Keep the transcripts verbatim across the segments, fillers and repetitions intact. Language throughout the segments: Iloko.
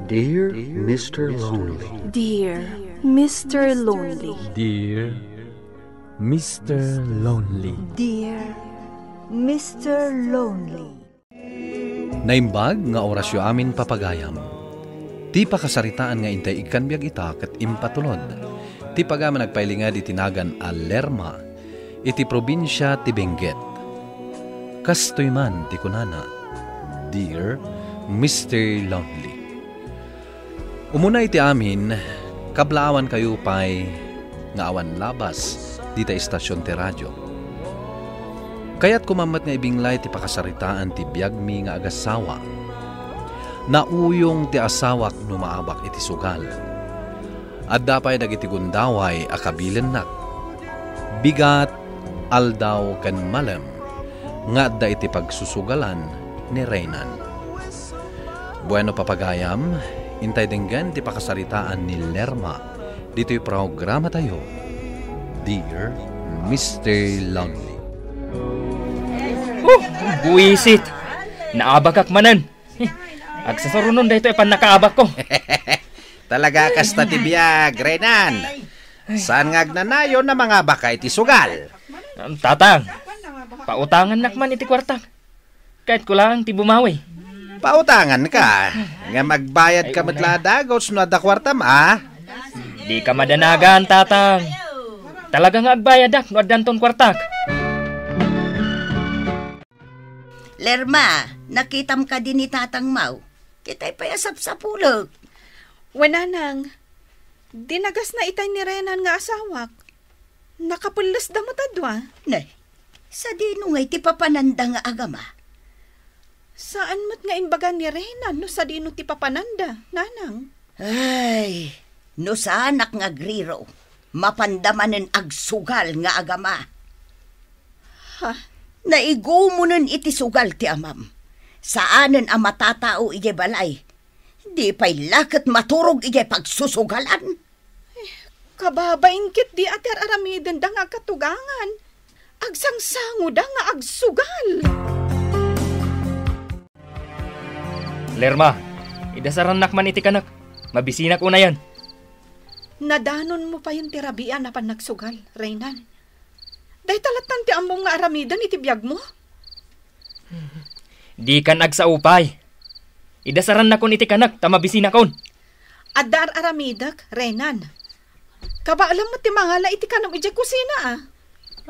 Dear Mister Lonely. Dear Mister Lonely. Dear Mister Lonely. Dear Mister Lonely. Naimbag nga orasyo amin, papagayam. Ti pakasaritaan nga intay ikkan biag ita ket impatulod. Ti pagaman agpailingad iti nagan a Lerma, iti probinsia ti Benguet. Kastoy man ti kunana, Dear Mister Lonely. Umuna iti amin, kablaawankayo pay nga awan labas dita estasion ti radio. Kayatko man met nga ibinglay ti pakasaritaan ti biagmi nga agasawa. Nauyong ti asawak no maabak iti sugal. Adda pay dagiti gundaway a kabilennak. Bigat, aldaw ken malem nga adda iti pagsusugalan ni Renan. Bueno, papagayam, intay denggen ti pakasaritaan ni Lerma ditoy programatayo, Dear Mister Lonely. Oh, buwisit! Naabakak manen. Agsasarunon daytoy a pannakaabakko. Talaga kasta ti biag, Renan. Saan nga agnanayon a mangabakka iti sugal? Tatang, pautangannak man iti kuartak. Kayatko laeng ti bumawi. Pautanganka, ngem agbayadka met la a dagus no adda kuartam, a? Dika madanagan, Tatang. Talaga nga agbayadak no addanton kuartak. Lerma, nakitam kadi ni Tatang Mau? Kitay pay a sapsapulek. Wen, Nanang, dinagasna itay ni Renan nga asawak. Nakapellesda met a dua. Ne, sadino ngay ti papananda nga agama? Saan met nga imbaga ni Renan no sadino ti papananda, Nanang. Ay, no saanak nga agriro, mapanda manen agsugal nga agama. Ha? Naigumonen iti sugal ti amam. Saanen a matatao idiay balay. Di pay la ket maturog idiay pagsusugalan. Kababain ketdi a ti ar-aramidenda nga agkatugangan. Agsangsangoda nga agsugal. Lerma, idasarannak man iti kanek. Mabisinak unayen. Nadanonmo payen ti rabii a pannagsugal, Renan. Dayta lattan ti ammom nga aramiden iti biagmo? Dikan agsao pay. Idasarannakon iti kanek ta mabisinakon. Adda ar-aramidek, Renan. Kabaelam met ti mangala iti kanem idiay kusina, a.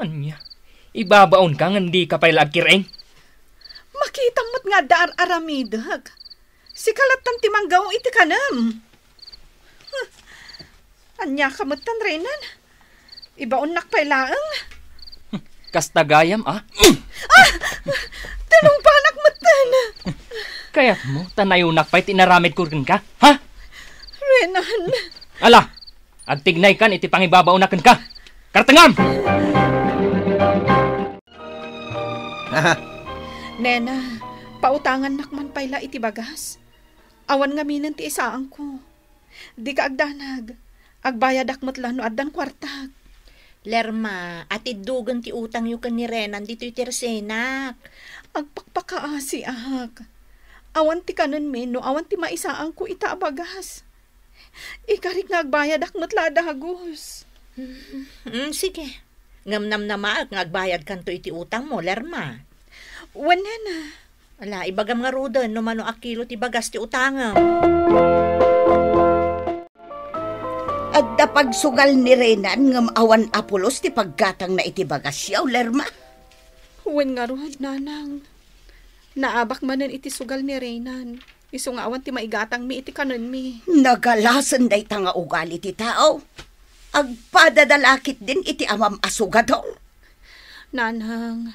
Ania? Ibabaonka ngem dika pay la agkir-eng? Makitam met nga adda ar-aramidek. Sika lattan ti manggao iti kanem. Huh. Aniaka metten, Renan? Ibaonnak pay laeng. Kasta gayam, a? Ah! Tinungpanak metten. Kayatmo ta nayonak pay ti inaramidko kenka, ha? Renan. Ala, agtignaykan iti pangibabaonak kenka. Kartengam! Nena, pautangannak man pay la iti bagas. Awan ngaminen ti isaangko. Dika agdanag. Agbayadak met la no addan kuartak. Lerma, atiddogen ti utangyo ken ni Renan ditoy tersenak. Agpakpakaasiak. Awan ti kanenmi no awan ti maisaangko ita a bagas. Ikarik nga agbayadak met la a dagus. Mm, sige. Ngem namnamaek nga agbayadkanto iti utangmo, Lerma. Wen, Nena. Ala, ibagam ngaruden no mano a kilo ti bagas ti utangem. Adda pagsugal ni Renan ngem awan a pulos ti paggatangna iti bagasyo, Lerma. Wen ngarud, Nanang. Naabak manen iti sugal ni Renan. Isu nga awan ti maigatangmi iti kanenmi. Nagalasen dayta nga ugali ti tao. Agpadada la ketdin iti amam a sugadol. Nanang,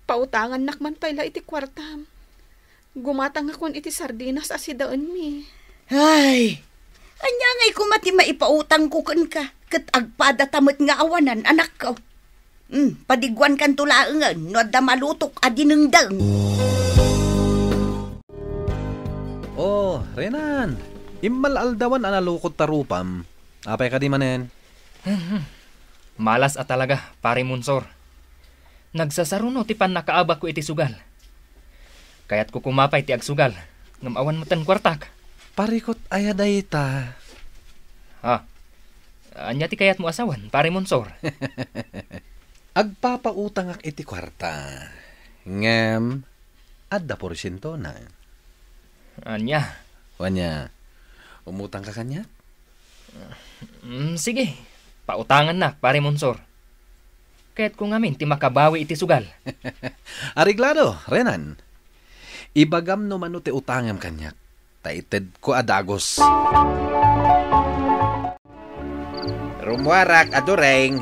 pautangannak man pay la iti kuartam. Gumatangakon iti sardinas a sidaenmi. Ay, ania ngay koma ti maipautangko kenka, ket agpadata met nga awanan, anakko. Hmm, padiguankanto laengen no adda malutok a dinengdeng. Oh, Renan, immal-aldawan a nalukot ta rupam. Apay kadi manen? Malas a talaga, Pare Monsor. Nagsasaruno ti pannakaabakko iti sugal. Kayatko koma pay ti agsugal, ngem awan metten kuartak. Parikut aya dayta. Ha? Ania ti kayatmo a sawen, Pare Monsor? Agpapautangak iti kuarta. Ngem, adda porsientona. Ania? Ania, umutangka kaniak? Mm, sige. Pautangannak, Pare Monsor. Kayatko ngamin ti makabawi iti sugal. Areglado, Renan. Ibagam no mano ti utangem kaniak, ta itedko a dagus. Rummuarak a Dureng.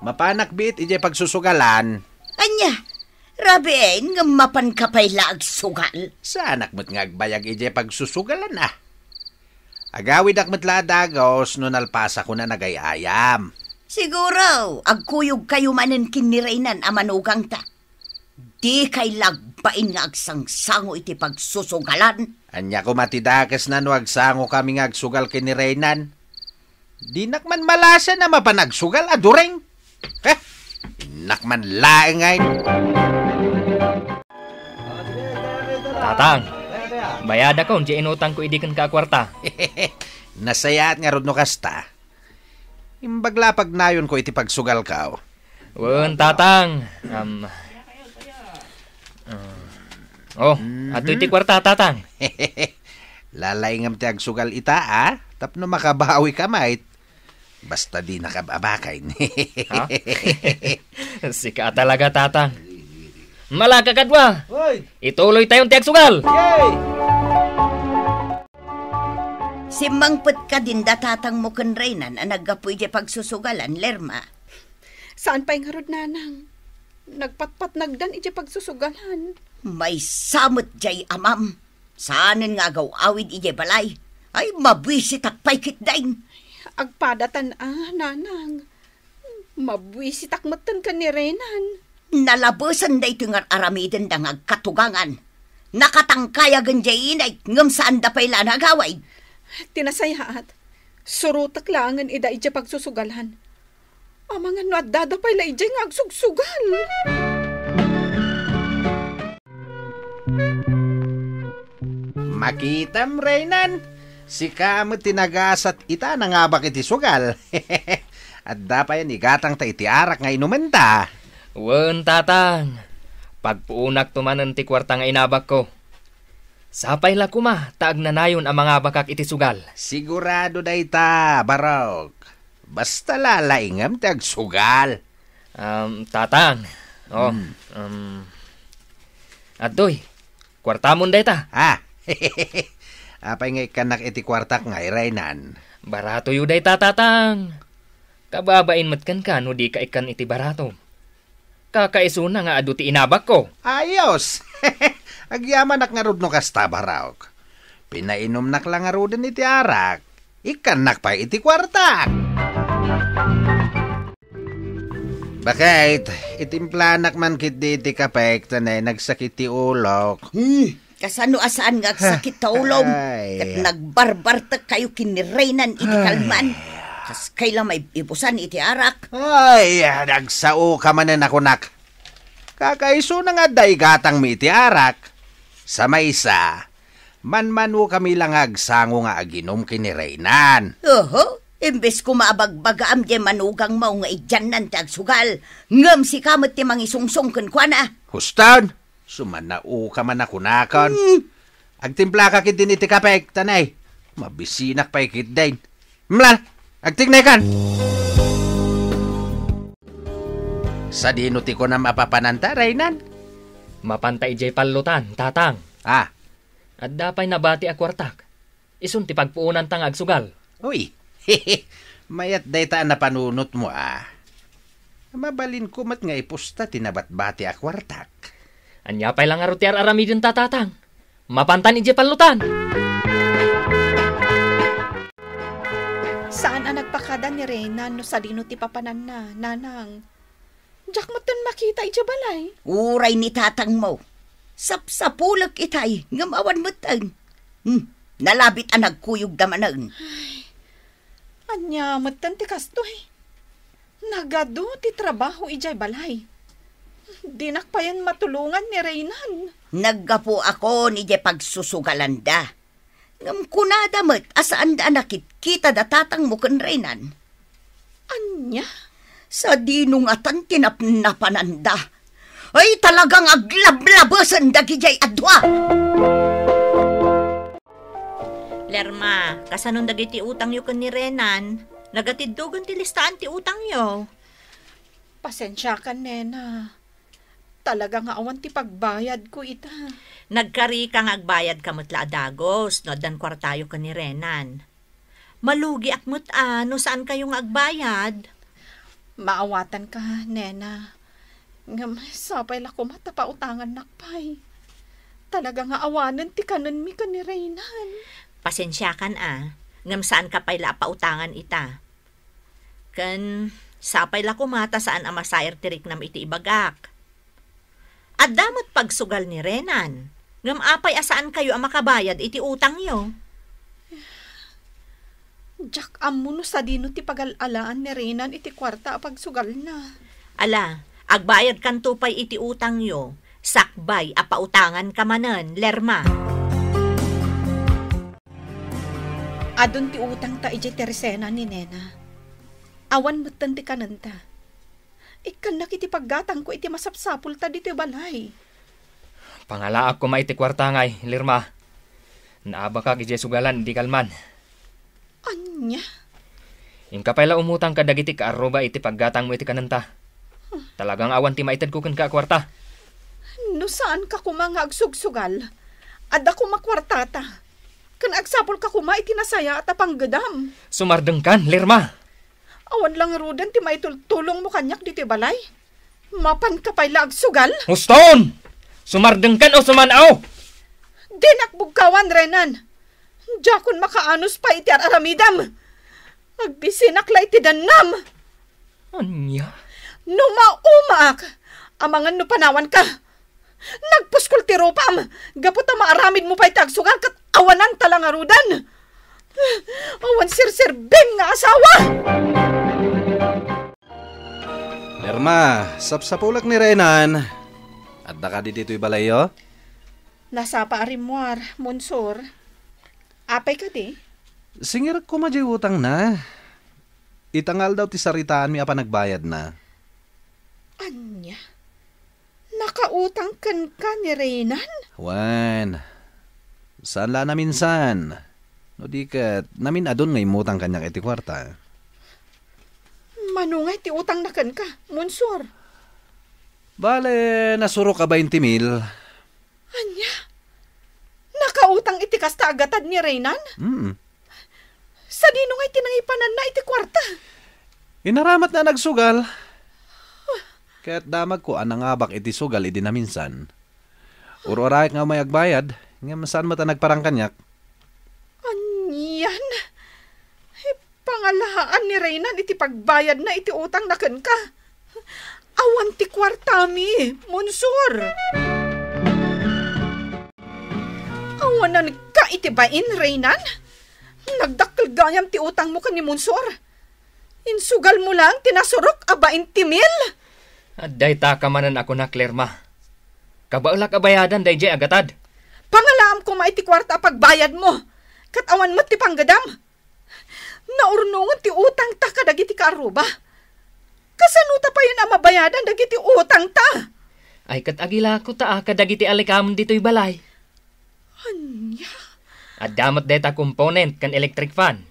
Mapanak biit idiay pagsusugalan. Ania? Rabiin, ngem mapanka pay la agsugal? Saanak met nga agbayag idiay pagsusugalan, a. Agawidak met la a dagus no nalpasakon a nagay-ayam. Siguro, agkuyogkayo manen ken ni Reynan a manugangta. Dikay la agbain nga agsangsango iti pagsusugalan. Ania koma ti dakesna no agsangokami nga agsugal ken ni Reynan? Dinak man malasa a mapan agsugal a Dureng. Heh, innak man laeng ngay. Tatang, bayadakon diay inutangko idi kenka a kuarta. Nasayaat ngarud no kasta. Imbag la pagnayonko iti pagsugalko. Wen, Tatang. Am, ah, oh, adtoy ti kuarta, Tatang. Lalaingem ti agsugal ita, a? Tapno makabawika met. Basta dinak ab-abakain. Ha? Sika talaga, Tatang. Malaka kadua. Hoy! Ituloytayon ti agsugal. Yay! Simmangpetka dinda tatangmo ken Reynan a naggapu idiay pagsusugalan, Lerma? Saan pay ngarud, Nanang. Nagpatpatnagdan idiay pagsusugalan. Maysa met diay amam. Saanen nga agaw-awid idiay balay. Ay, mabuisitak pay ketdin. Agpadatan a, Nanang. Mabuisitak metten ken ni Reynan. Nalabesen daytoy nga ar-aramidenda nga agkatugangan. Nakatangkayagen diay inay, ngem saanda pay la a nagawid. Ti nasayaat, surotek laengen ida idiay pagsusugalan. Amangan no addada pay la idiay nga agsugsugal. Makitam, Reynan. Sika met ti nagasat ita a nangabak iti sugal. Adda pay a nigatangta iti arak nga inumenta. Wen, Tatang. Pagpuonakto manen ti kuarta nga inabakko. Sapay la koma ta agnanayon a mangabakak iti sugal. Sigurado dayta, Barok. Basta lalaingem ti agsugal. Um, Tatang. Oh, Hmm. um, adtoy. Kuartamon dayta. Ah, apay nga ikkannak iti kuartak nga, Reynan? Baratoyo dayta, Tatang. Kababain met kenka no dika ikkan iti baratom. Kakaisuna nga adu ti inabakko. Ayos! Agyamanak ngarud no kasta, Barok. Pinainumnak la ngaruden iti arak. Ikkannak pay iti kuartak. Baket, itimplanak man ketdi iti kapek ta nagsakit ti ulok. Hmm, kasano a saan nga agsakit ta ulom? Ay. Ket nagbarbartek kayo ken ni Reynan iti Ay. kalman. Kas kay la maibusan iti arak. Ay, nagsaoka manen a kunak. Kakaisuna nga adda igatangmi iti arak. Sa maysa, manmanokami la nga agsango nga aginum ken ni Reynan. Oho, imbes koma a bagbagaam diay manugangmo nga idiannan ti agsugal, ngem sika met ti mangisungsong kenkuana. Huston, sumanaoka man a kunakon. Hmm. Agtimplaka ketdin iti kapek, ta nay, mabisinak pay ketdin. Mla, agtignaykan. Sadino ti kunam a papananta, Reynan? Mapanta idiay pallutan, Tatang. Ah. Adda pay nabati a kuartak. Isun ti pagpuonanta nga agsugal. Uy, mayat dayta a napanunotmo, a. Mabalinko met nga ipusta ti nabatbati a kuartak. Ania pay la ngarud ti ar-aramidenta, Tatang? Mapantan idiay pallutan. Saan a nagpakada ni Reynan no sadino ti papananna, Nanang. Diak metten makita idiay balay. Uray ni tatangmo. Sapsapulek itay, ngem awan metten. Hmm, nalabit a nagkuyogda manen. Ay, ania metten ti kastoy? Nagadu ti trabaho idiay balay. Dinak payen matulongan ni Reynan. Naggapuakon idiay pagsusugalanda. Ngem kunada met a saanda a nakitkita da tatangmo ken Renan. Ania? Sadino ngatan ti napnapananda? Ay, talagang aglablabesen dagidiay a dua! Lerma, kasanon dagiti utangyo ken ni Renan? Nagatiddogen ti listaan ti utangyo. Pasensiakan, nena. Talaga nga awan ti pagbayadko ita. Nagkarika nga agbayadka met la a dagus no addan kuartayo ken ni Renan. Malugiak met a no saankayo nga agbayad. Maawatanka, nena. Ngem sapay la koma ta pautangannak pay. Talaga nga awanen ti kanenmi ken ni Renan. Pasensiakan a, ngem saanka pay la a pautangan ita. Ken sapay la koma ta saan a masair ti riknam iti ibagak. Adda met pagsugal ni Renan, ngem apay a saankayo a makabayad iti utangyo? Diak ammo no sadino ti pagal-alaan ni Renan iti kuarta a pagsugalna. Ala, agbayadkanto pay iti utangyo, sakbay a pautanganka manen, Lerma. Adun ti utangta idiay Teresena ni Nena. Awan metten ti kanenta. Ikkannak iti paggatangko iti masapsapulta ditoy balay. Pangalaak koma iti kuarta ngay, Lerma. Naabakak idiay sugalan idi kalman. Ania? Inka pay la umutang kadagiti kaarruba iti paggatangmo iti kanenta. Talaga nga awan ti maitedko kenka a kuarta. No saanka koma nga agsugsugal, adda koma kuartata. Ken agsapulka koma iti nasayaat a panggedam. Sumardengkan, Lerma. Awan la ngaruden ti maitultulongmo kaniak ditoy balay. Mapanka pay la agsugal? Huston! Sumardengkan o suman-aw! Dinak bugkawan, Renan. Diakon makaanus pay iti ar-aramidem. Agbisinak la iti dannam. Ania? No maumaak, amangan no panawanka. Nagpuskol ti rupam, gapu ta maaramidmo pay ti agsugal ket awananta la ngaruden. Awan serserbim nga asawa! Lerma, sapsapulak ni Renan. Adda kadi ditoy balayyo? Nasapa a rimmuar, Monsor. Apay kadi? Singirek koma diay utangna. Ita nga aldaw ti saritaanmi a panagbayadna. Ania? Nakautang kenka ni Renan? Wen, saan la a naminsan. No di ket, namin-adun nga immutang kaniak iti kuarta. Mano ngay ti utangna kenka, Monsor? Bale, nasurok a bainti mil. Ania? Nakautang iti kasta a gatad ni Renan? Mm. Sadino ngay ti nangipananna iti kuarta? Inaramatna a nagsugal. Ket damagko a nangabak iti sugal idi naminsan. Ur-uraek nga umay agbayad, ngem saan met a nagparang kaniak. Anian? Pangalaan ni Renan iti pagbayadna iti utangna kenka. Awan ti kuartami, Monsor. Awananka iti bain, Renan. Nagdakkel gayam ti utangmo ken ni Monsor. Insugalmo laeng ti nasurok a bainti mil. Adda itaka manen a kunak, Lerma. Kabaelak a bayadan daydiay a gatad. Pangalaam koma iti kuarta a pagbayadmo, ket awan met ti panggedam. Naurnongen ti utangta kadagiti kaarruba. Kasano ta payen a mabayadan dagiti utangta? Ay, ket agilako ta a kadagiti alikamen ditoy balay. Ania? Adda met dayta component ken electric fan.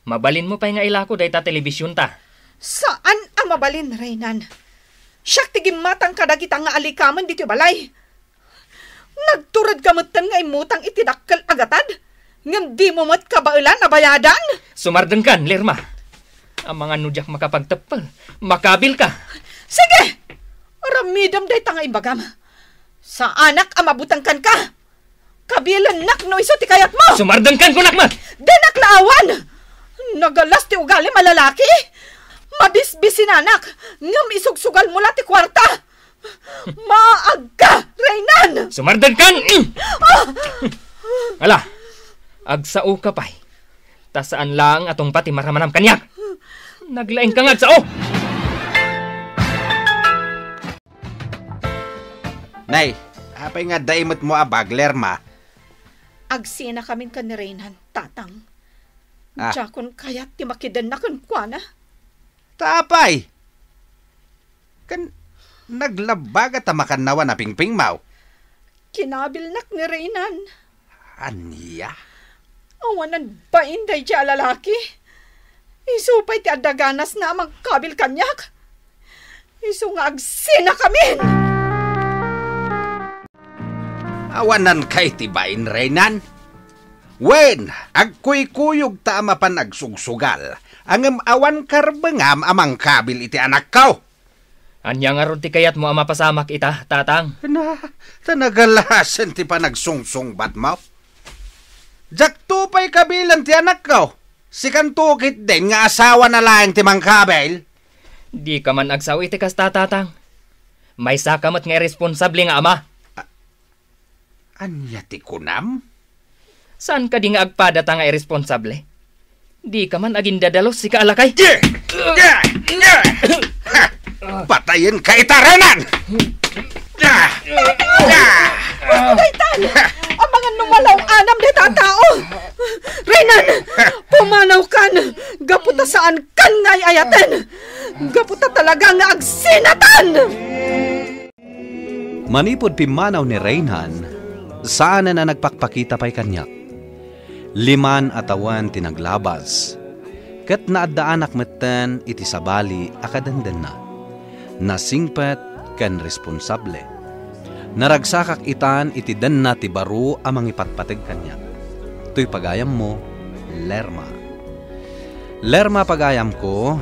Mabalinmo pay nga ilako dayta telebisionta. Saan a mabalin, Renan. Siak ti gimmatang kadagita nga alikamen ditoy balay. Nagturedka metten nga immutang iti dakkel a gatad, ngem dimo met kabaelan a bayadan? Sumardengkan, Lerma. Amangan no diak makapagteppel, makabilka. Sige! Aramidem dayta nga imbagam. Saanak a mabuteng kenka. Kabilennak no isu ti kayatmo. Sumardengkan, kunak met! Dinak la awan! Nagalas ti ugalim a lalaki. Mabisbisinanak, ngem isugsugalmo la ti kuarta. Maagka, Renan! Sumardengkan! Ah! Ala, agsaoka pay. Ta saan laeng a tungpa ti maramanam kaniak. Naglaingka nga agsao! Nay, apay nga adda imetmo a bag, Lerma? Agsinakamin ken ni Reynan, Tatang. Ah. Diakon kayat ti makidenna kenkuana. Ta apay? Ken naglabbaga ta makannawan a pingpingmaw. Kinabilnak ni Reynan. Ania? Awanan bain daydiay a lalaki. Isu pay ti adda ganasna a mangkabil kaniak. Isu nga agsinakamin! Awanan kay ti bain, Reynan? Wen, agkuykuyogta a mapan agsugsugal, ngem awan karbengam a mangkabil iti anakko. Ania ngarud ti kayatmo a mapasamak ita, Tatang? Na, ta nagalasen ti panagsungsungbatmo. Diakto pay kabilen ti anakko. Sikanto ketdin nga asawana laeng ti mangkabil. Dika man agsao iti kasta, Tatang. Maysaka met nga irresponsable nga ama. Ania ti kunam? Saan kadi nga agpadata nga irresponsable? Dika man agindadalus, sika a lakay. Ye! Ye! Ye! Ha! Patayenka ita, Reynan! Ah! Ah! Daytan! Amangan no malaw-anam dayta a tao! Reynan! Pumanawkan! Gapu ta saankan nga ay-ayaten! Gapu ta talaga nga agsinatan! Manipud pimmanaw ni Reynan, saanen a nagpakpakita pay kaniak. Liman a tawen ti naglabas, ket naaddaanak metten iti sabali a kadendenna. Nasingpet ken responsable. Naragsakak itan iti denna ti baro a mangipatpateg kaniak. Toy pagayammo, Lerma. Lerma, pagayamko,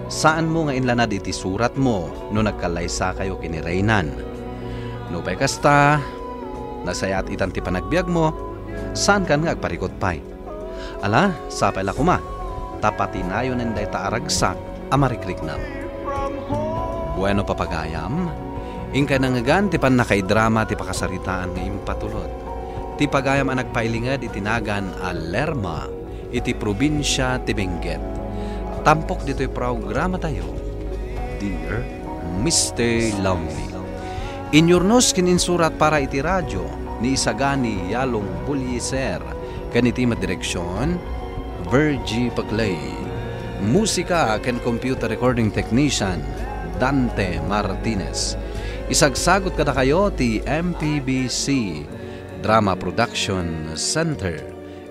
saanmo nga inlanad iti suratmo no nagkallaysakayo ken ni Reynan. Nupay kasta, nasayaat itan ti panagbiagmo, saankan nga agparikut pay. Ala, sapay la koma, ta patinayonen dayta a ragsak a marikriknam. Bueno, papagayam, inkay nangngegan ti pannakaidrama ti pakasaritaan nga impatulod ti pagayam a nagpailinged iti nagan a Lerma iti probinsia ti Benguet. Tampok ditoy programatayo, Dear Mister Lonely. Inyurnos ken insurat para iti radio ni Isagani Yalong Bulliser ken iti met direksion, Virgie Paclay. Musika ken computer recording technician, Dante Martinez. Isagsagut kadakayo ti M P B C Drama Production Center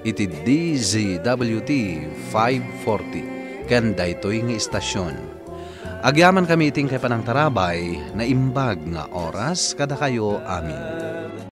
iti D Z W T five forty ken daytoy nga istasion. Agyamankami iti inkay panangtarabay, naimbag nga oras kadakayo amin.